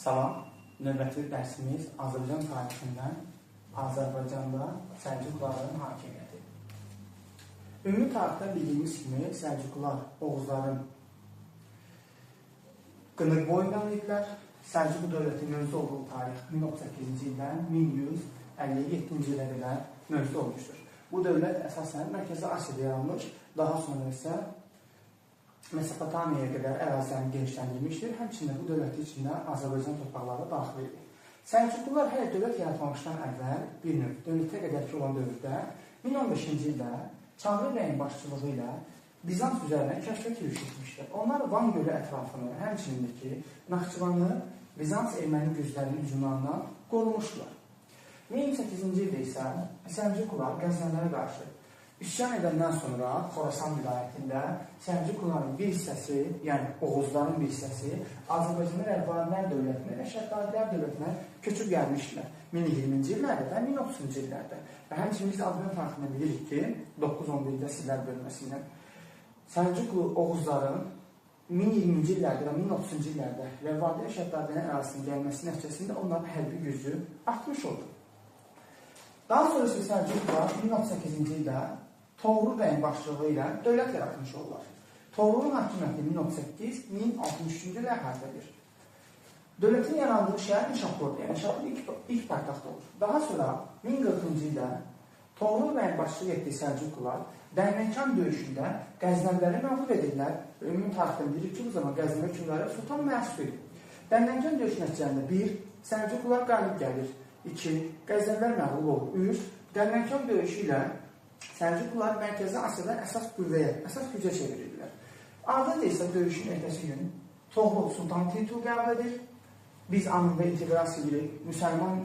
Salam, növbəti dərsimiz Azərbaycan tarixindən Azərbaycanda Səlcuqların hakimiyyəti. Ümumi tarixdə bildiyimiz kimi Səlcuqlar Oğuzların qınıq boyundan idilər. Səlcuq dövləti mövcud olduğu tarix 1038-ci ildən 1157-ci ilə qədər mövcud olmuşdur. Bu dövlət əsasən Mərkəzi Asiyada yaranmış, daha sonra isə Mesopotamiyaya qədər ərazilərini genişləndirmişdir. Həmçinin bu dövləti içində Azərbaycan torpaqları daxil idi. Səlcuqlular hələ dövlət yaratmamışdan əvvəl bir növ dövlətə qədərki olan dövrdə 1015-ci ildə Çağrı bəyin başçılığı ilə Bizans üzərinə kəşfiyyat yürüyüş etmişdir. Onlar Van gölü ətrafını, həmçinin də ki, Naxçıvanı Bizans erməni güclərinin hücumlarından qorumuşdular. 1028-ci ildə isə Səlcuqlular Qəznəvilərə qarşı üsyan edəndən sonra Xorasan vilayətində Səlcuqluların bir hissəsi, yəni Oğuzların bir hissəsi Azərbaycanın Rəvvanilər dövlətinə və Şəddadilər dövlətinə köçüb gəlmişdilər 1020-ci illərdə və 1030-cu illərdə. Və həmçinin biz Azərbaycan tarixində bilirik ki, 9-11-də Silər bölməsindən Səlcuqlu Oğuzların 1020-ci illərdə və 1030-cu illərdə Rəvvadi və Şəddadilərin ərazisinin gəlməsi nəticəsində onların hərbi gücü artmış oldu. Daha sonra isə Səlcuqlular 1038-ci ildə Toğrul bəyin başçılığı ilə dövlət yaratmış oldular. Toğrulun hakimiyyəti 1038-1063-cü ildə əhatə edir. Dövlətin yarandığı şəhər Nişapurdur, yəni Nişapur ilk paytaxt olur. Daha sonra 1040-cı ildə Toğrul bəyin başçılıq etdiyi Səlcuqlular Dərməkan döyüşündə Qəznəviləri məğlub edirlər. Ümumi tarixdən bilirik ki, bu zaman Qəznəvi hökmdarı Sultan Məsud idi. Dərməkan döyüşü nəticəsində 1. Səlcuqlular qalib gəlir. 2. Qəznəvilər məğlub olur. 3. Dərməkan döyüşü ilə Səlcuqlular Mərkəzi Asiyada əsas qüvvəyə, əsas gücə çevirirlər. Ardınca isə döyüşün ertəsi gün Toğrul Sultan titulu qəbul edir. Biz anında inteqrasiya edirik. Müsəlman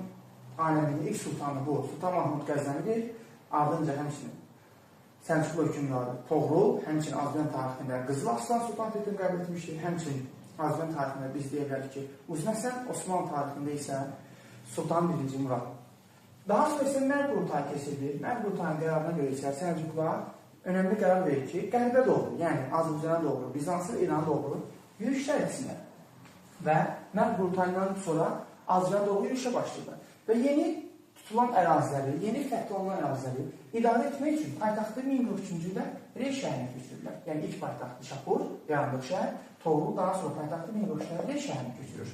aləminin ilk sultanı bu Sultan Mahmud Qəznəvidir. Ardınca həmçinin Səlcuqlu hökmdarı Toğrul, həmçinin Azərbaycan tarixində Qızıl Arslan Sultan titulu qəbul etmişdir. Həmçinin Azərbaycan tarixində biz deyə bilərik ki, Uzun Həsən, Osmanlı tarixində isə Sultan I. Murad. Daha sonra isə Mərv qurultayı keçirilir. Mərv qurultayının qərarına görə isə Səlcuqlar önəmli qərar verir ki, qərbə doğru, yəni Azərbaycana doğru, Bizansı və İrana doğru yürüşlər etsinlər. Və Mərv qurultayından sonra Azərbaycana doğru yürüşə başlayırlar. Və yeni tutulan əraziləri, yeni fəth olunan əraziləri idarə etmək üçün paytaxtı 1043-cü ildə Rey şəhərinə köçürürlər. Yəni ilk paytaxt Nişapur, yarandığı şəhər, Toğrul daha sonra paytaxtı 1043-cü ildə Rey şəhərinə köçürür.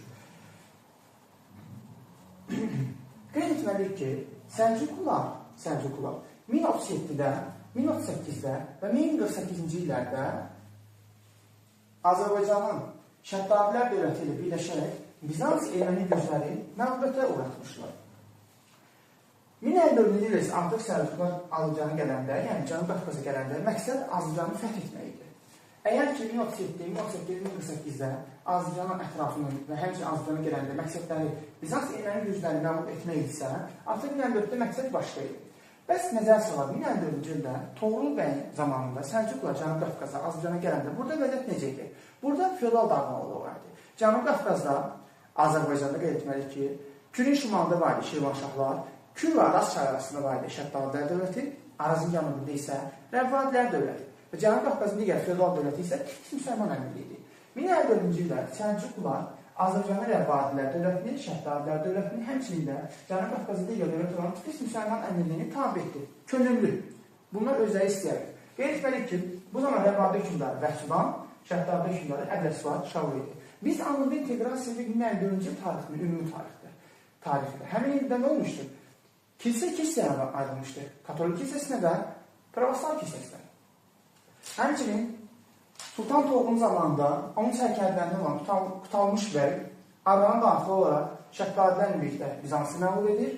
Qeyd etməliyik ki, Səlcuqlular 1037-də, 1038-də və 1048-ci illərdə Azərbaycanın Şəddadilər dövləti ilə birləşərək Bizans erməni gücləri məğlubiyyətə uğratmışlar. 1054-cü ildə isə artıq Səlcuqlar Azərbaycana gələndə, yəni Cənubi Qafqaza gələndə məqsəd Azərbaycanı fəth etmək idi. Əgər ki, 1037, 1038, 1048-də Azərbaycanın ətrafının və həmçinin Azərbaycana gələndə məqsədləri Bizans erməni gücləri məğlub etmək idisə, artıq 1054-də məqsəd başqa idi. Bəs nəzər salaq, 1054-cü ildə Toğrul bəyin zamanında Səlcuqlar Cənubi Qafqaza, Azərbaycana gələndə burada vəziyyət necə idi? Burada feodal dağılmalığı var idi. Cənubi Qafqazda, Azərbaycanda qeyd etməliyik ki, Kürün şimalında var idi Şirvanşahlar, Kür və Araz çayı arasında var idi Şəddadilər dövləti, Arazın cənubunda isə Rəvvadilər dövləti. Və Cənubi Qafqazın digər feodal dövləti isə Tiflis müsəlman əmirliyi idi. 1054-cü ildə Səlcuqlular Azərbaycanın Rəvvadilər dövlətini, Şəddadilər dövlətini, həmçinin də Cənubi Qafqazın digər dövlət olan Tiflis müsəlman əmirliyini tabe etdi. Könüllü. Bunlar özləri istəyərək. Qeyd etməliyik ki, bu zaman Rəvvadi hökmdarı Vəhsudan, Şəddadi hökmdarı Əbləsvad Şavur idi. Biz anında inteqrasiya 1054-cü il tarixinin ümumi tarixində. Həmin ildə nə olmuşdur? Kilsə iki hissəyə ayrılmışdı. Katolik kilsəsinə və pravoslav kilsəsinə. Həmçinin Sultan Toğrulun zamanında onun sərkərdələrindən olan Qutalmış bəy Arrana daxil olaraq Şəddadilərlə birlikdə Bizansı məğlub edir.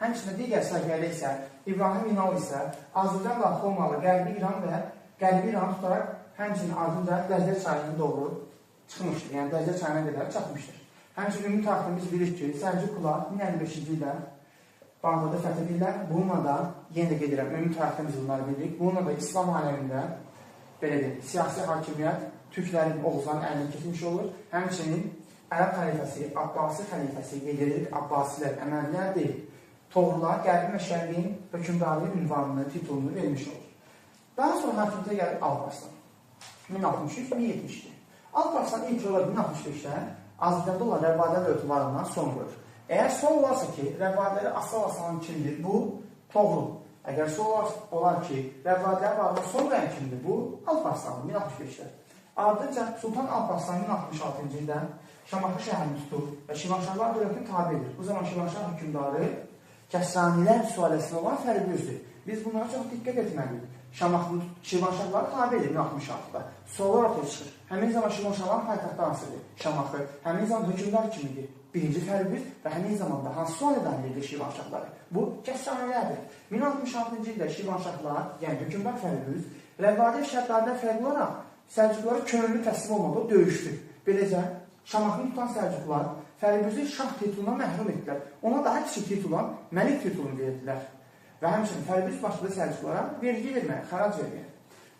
Həmçinin digər sərkərdə isə İbrahim İnal isə Azərbaycan daxil olmalı Qərbi İran və Qərbi İranı tutaraq həmçinin ardınca Dəclə çayına doğru çıxmışdır. Yəni Dəclə çayına qədər çatmışdır. Həmçinin ümumi tarixdə biz bilirik ki, Səlcuqlular 1055-ci ildə Bağdadı fəth edirlər. Bununla da, yenə də qeyd edirəm, ümumi tarixdə biz bunları bilirik. Bununla da İslam aləmində belə deyək, siyasi hakimiyyət türklərin, Oğuzların əlinə keçmiş olur. Həmçinin Ərəb xəlifəsi, Abbasi xəlifəsi qeyd edilir, Abbasilər, Əməvilər deyil. Toğrula Qərbi və Şərqin hökmdarlığı ünvanını, titulunu vermiş olur. Daha sonra hakimiyyətə gəlir Alparslan. 1063-1072. Alparslan ilk olaraq 1065-də Azərbaycanda olan Rəvvadilər dövləti varlığına son qoyur. Əgər sual olarsa ki, Rəvvadiləri asal asalan kimdir? Bu Toğrul. Əgər sual olar ki, Rəvvadilərin varlığına son qoyan kimdir? Bu Alparslandır, 1065-də. Ardınca Sultan Alparslan 1066-cı ildə Şamaxı şəhərini tutur və Şirvanşahlar dövlətini tabe edir. Bu zaman Şirvanşah hökmdarı Kəsranilər sülaləsində olan Fəribüzdür. Biz bunlara çox diqqət etməliyik. Şamaxı Şirvanşahları tabe edir 1066-da. Suallar ortaya çıxır. Həmin zaman Şirvanşahların paytaxtı hansıdır? Şamaxı. Həmin zaman hökmdar kimidir? Birinci Fəribüz və həmin zamanda hansı sülalə dair edir Şirvanşahları? Bu Kəsranilərdir. 1066-cı ildə Şirvanşahlar, yəni hökmdar Fəribüz, Rəvvadi Şəddadidən fərqli olaraq Səlcuqlara könüllü təslim olmadı, o döyüşdü. Beləcə, Şamaxını tutan Səlcuqlar Fəribüzü şah titulundan məhrum etdilər. Ona daha kiçik titul olan məlik titulunu verdilər. Və həmçinin Fəribüz başladı Səlcuqlara vergi verməyə, xərac verməyə.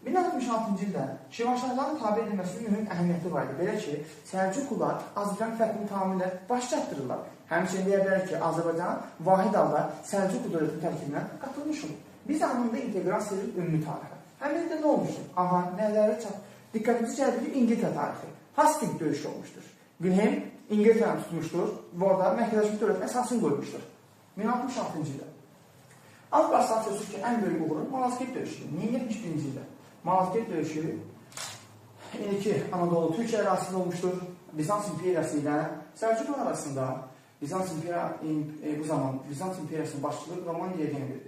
1066-cı ildə Şirvanşahların tabe edilməsinin mühüm əhəmiyyəti var idi. Belə ki, Səlcuqlular Azərbaycan fəthini tamamilə baş çatdırırlar. Həmçinin deyə bilərik ki, Azərbaycan vahid halda Səlcuqlu dövlətinin tərkibinə qatılmış olur. Biz anında inteqrasiya edirik ümumi tarixə. Həmin ildə nə olmuşdur? Aha, nələrə çat? Diqqətimizi cəlb edir İngiltərə tarixi. Hastings döyüşü olmuşdur. Wilhelm İngiltərəni tutmuşdur və orada mərkəzləşmiş dövlətin əsasını qoymuşdur. 1066-cı ildə. Alparslan sözü ki, ən böyük uğuru Malazgirt döyüşüdür. 1071-ci ildə. Malazgirt döyüşü indiki Anadolu Türkiyə ərazisində olmuşdur. Bizans imperiyası ilə Səlcuqlar arasında Bizans bu zaman Bizans imperiyasının başçılığı Roman Diyogen idi.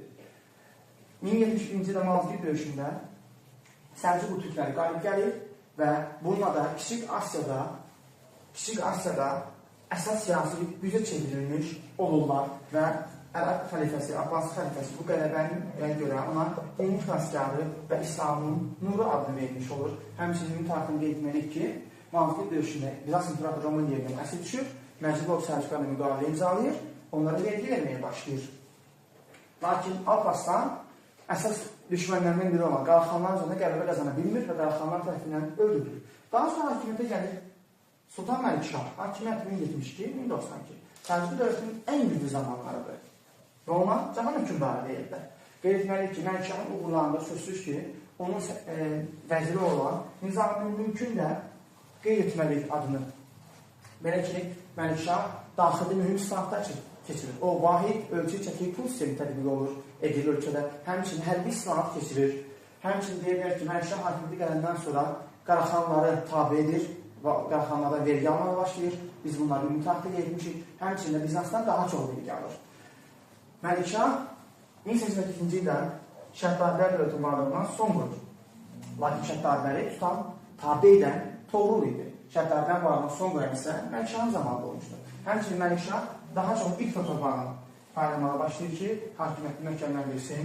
1071-ci ildə Malazgirt döyüşündə Səlcuqlu türkləri qalib gəlir və bununla da Kiçik Asiyada əsas siyasi gücə çevrilmiş olurlar və Ərəb xəlifəsi, Abbasi xəlifəsi bu qələbəyə görə ona dinin xilaskarı və İslamın nuru adını vermiş olur. Həmçinin tarixini qeyd etməliyik ki, Malazgirt döyüşündə Bizans imperatoru Roman Diyogen əsir düşür, məcbur olub Səlcuqlarla müqavilə imzalayır, onlara vergi verməyə başlayır. Lakin Alparslan əsas düşmənlərindən biri olan Qaraxanlar üzərində qələbə qazana bilmir və Qaraxanlar tərəfindən öldürülür. Daha sonra hakimiyyətə gəlir Sultan Məlikşah, hakimiyyət 1072-1092. Səlcuqlu dövlətinin ən güclü zamanlarıdır və ona cahan hökmdarı deyirlər. Qeyd etməliyik ki, Məlikşahın uğurlarında sözsüz ki, onun vəziri olan Nizami-ül-Mülkün də qeyd etməliyik adını. Belə ki, Məlikşah daxildə mühüm islahatlar keçirir. O, vahid ölçü çəki pul sistemi tətbiq olur, edilir ölkədə. Həmçinin hərbi islahat keçirir. Həmçinin deyə bilər ki, Məlikşah hakimiyyətə gələndən sonra Qaraxanları tabe edir və Qaraxanlardan vergi almağa başlayır. Biz bunları ümumi tarixdə qeyd etmişik. Həmçinin də Bizansdan daha çox vergi alır. Məlikşah 1082-ci ildə Şəddadilər dövlətinin varlığından son qoyur. Lakin Şəddadiləri tutan, tabe edən Toğrul idi. Şəddadilərin varlığına son qoyan isə Məlikşahın zamanında olmuşdur. Həmçinin Məlikşah daha çox ilk torpağını paylamağa başlayır ki, hakimiyyətini möhkəmləndirsin.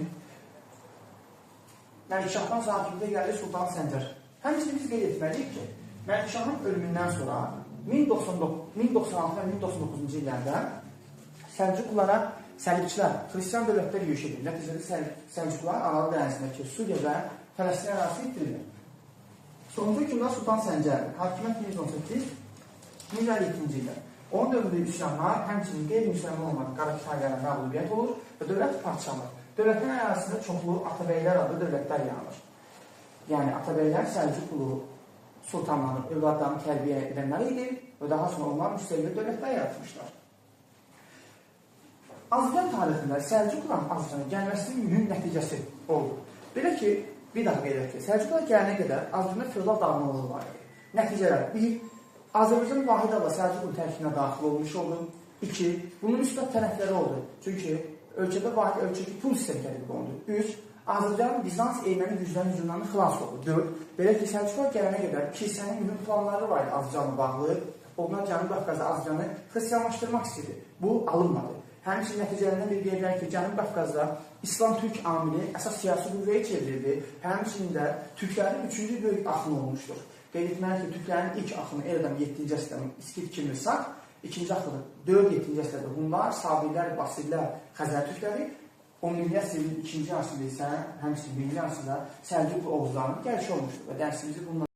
Məlikşahdan sonra hakimiyyətə gəlir Sultan Səncər. Həmçinin biz qeyd etməliyik ki, Məlikşahın ölümündən sonra 1096 və 1099-cu illərdə Səlcuqlulara səlibçilər, xristian dövlətlər yürüyüş edir. Nəticədə Səlcuqlular Aralıq dənizindəki Suriya və Fələstin ərazisi itirirlər. Sonuncu hökmdar Sultan Səncərdir. Hakimiyyət 1118-1057-ci ildə. Onun dövründə üsyanlar, həmçinin qeyri-müsəlman olan Qarakitaylara məğlubiyyət olur və dövlət parçalanır. Dövlətin ərazisində çoxlu Atabəylər adlı dövlətlər yaranır. Yəni Atabəylər Səlcuqlu sultanların övladlarını tərbiyə edənlər idi və daha sonra onlar müstəqil dövlətlər yaratmışlar. Azərbaycan tarixində Səlcuqların Azərbaycana gəlməsinin mühüm nəticəsi oldu. Belə ki, bir daha qeyd edək ki, Səlcuqlar gələnə qədər Azərbaycanda feodal dağınıqlığı var idi. Nəticələr 1. Azərbaycan vahid halda Səlcuqlu tərkibinə daxil olmuş oldu. 2. Bunun müsbət tərəfləri oldu. Çünki ölkədə vahid ölçəkli pul sistemi tətbiq olundu. 3. Azərbaycan Bizans erməni güclərinin hücumlarından xilas oldu. 4. Belə ki, Səlcuqlar gələnə qədər kilsənin mühüm planları var idi Azərbaycanla bağlı. Onlar Cənubi Qafqazda Azərbaycanı xristianlaşdırmaq istəyirdi. Bu alınmadı. Həmçinin nəticələrindən bir deyə bilər ki, Cənubi Qafqazda İslam-Türk amili əsas siyasi qüvvəyə çevrildi. Həmçinin də türklərin üçüncü böyük axını olmuşdur. Qeyd etməliyik ki, türklərin ilk axını eradan 7-ci əsrdə İskit kimi Sak, ikinci axını 4-7-ci əsrdə Hunlar, Sabirlər, Basirlər, Xəzər türkləri, 11-ci əsrin ikinci yarısında isə həmçinin 1-ci yarısında Səlcuqlu Oğuzlarının gəlişi olmuşdur və dərsimizi bununla